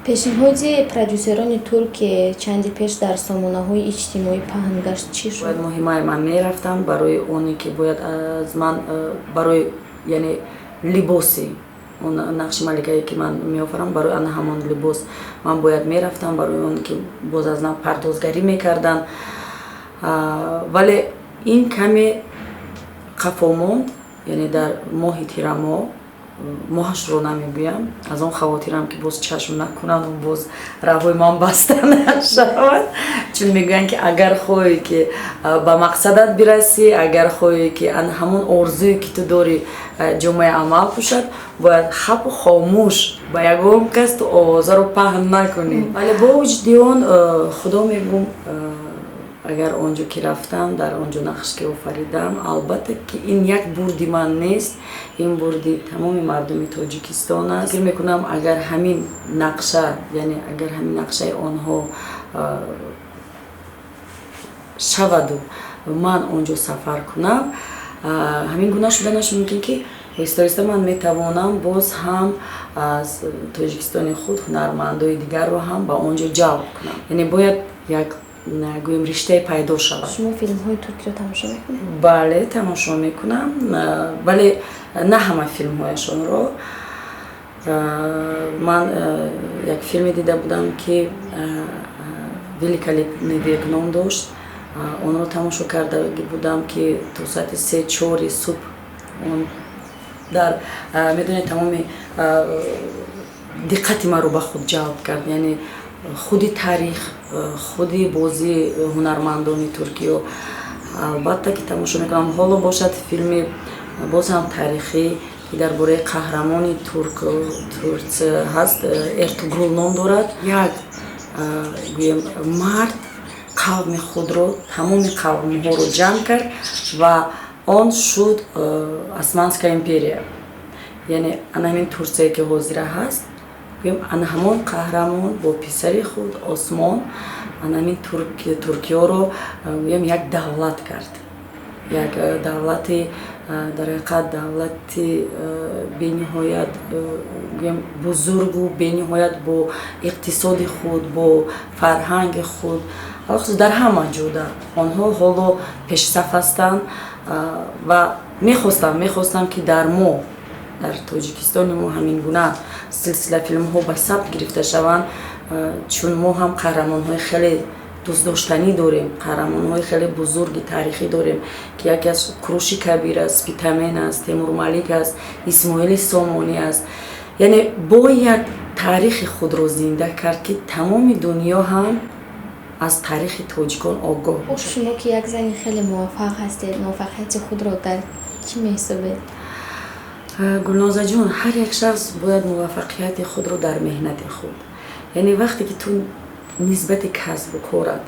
Пешниҳоди продюсерони турк, ки чанде пеш дар сомонаҳои иҷтимоӣ паҳн гашт, чӣ шуд? Бояд моҳи май ман мерафтам барои оне ки бояд аз ман барои, яъне, либоси он нақши маликае, ки ман меофарам, барои ана ҳамон либос ман бояд мерафтам, барои он ки боз аз нав пардозгарӣ мекарданд, вале ин каме қафо монд. Яъне дар моҳи тирамоҳ, моҳашро намегӯям, аз он хавотирам, ки боз чашм накунанд, боз роҳҳои ман баста нашавад, чун мегӯянд, ки агар хоҳӣ, ки ба мақсадат бирасӣ, агар хоҳӣ, ки ҳамон орзуе, ки ту дорӣ, ҷомаи амал пӯшад, бояд хапу хомӯш ба ягон кас ту овозаро паҳн накунӣ. Вале бо вуҷуди он, худо мегӯм, агар он ҷо ки рафтам, дар он ҷо нақш ки офаридам, албатта ки ин як бурди ман нест, ин бурди тамоми мардуми Тоҷикистон аст. Фикр мекунам, агар ҳамин нақша, яъне агар ҳамин нақшаи онҳо шаваду ман он ҷо сафар кунам, ҳамин гуна шуданаш мумкин, ки оҳиста оҳиста ман метавонам боз ҳам аз Тоҷикистони худ ҳунармандои дигарро ҳам ба он ҷо ҷалб кунам. Яъне бояд як, гӯем, риштае пайдо шавад. Шумо филмҳои туркиро тамошо мекунед? Бале, тамошо мекунам, вале на ҳама филмҳояшонро. Ман як филме дида будам, ки «Великолепный век» ном дошт. Онро тамошо карда будам, ки то соати 3-4 субҳ он дар, медонед, тамоми диққати маро ба худ ҷалб кард, яъне худи таърих, худи бозии ҳунармандони туркиё. Албатта ки тамошо мекунам. Ҳоло бошад, филми боз ҳам таърихӣ, ки дар бораи қаҳрамони турк Турция ҳаст, Эртугрул ном дорад. Як, гӯем, мард қавми худро, тамоми қавмҳоро ҷамъ кард ва он шуд Османская империя, яъне ана ҳамин Турсияе, ки ҳозира ҳаст. Гӯем, ана ҳамон қаҳрамон бо писари худ Осмон ана ҳамин туркиёро, гӯем, як давлат кард, як давлати, дар ҳақиқат давлати бениҳоят, гӯем, бузургу бениҳоят бо иқтисоди худ, бо фарҳанги худ, алхусус дар ҳама ҷода онҳо ҳоло пешсаф ҳастанд. Ва мехостам, ки дар мо, дар Тоҷикистони мо, ҳамин гуна силсила филмҳо ба сабт гирифта шаванд, чун мо ҳам қаҳрамонҳои хеле дӯстдоштанӣ дорем, қаҳрамонҳои хеле бузурги таърихӣ дорем, ки яке аз Куруши Кабир аст, Спитамен аст, Темурмалик аст, Исмоили Сомонӣ аст. Яъне бояд таърихи худро зинда кард, ки тамоми дунё ҳам аз таърихи тоҷикон огоҳ бошад. Шумо, ки як зани хеле муваффақ ҳастед, муваффақияти худро дар чӣ меҳисобед? Гулнозаҷон, ҳар як шахс бояд муваффақияти худро дар меҳнати худ, яъне вақте ки ту нисбати касбу корат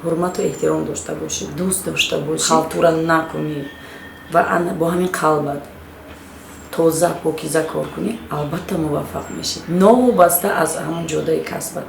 ҳурмату эҳтиром дошта бошӣ, дӯст дошта бошӣ, халтура накунӣ ва бо ҳамин қалбат тоза, покиза кор кунӣ, албатта муваффақ мешӣ, новобаста аз ҳамон ҷодаи касбат.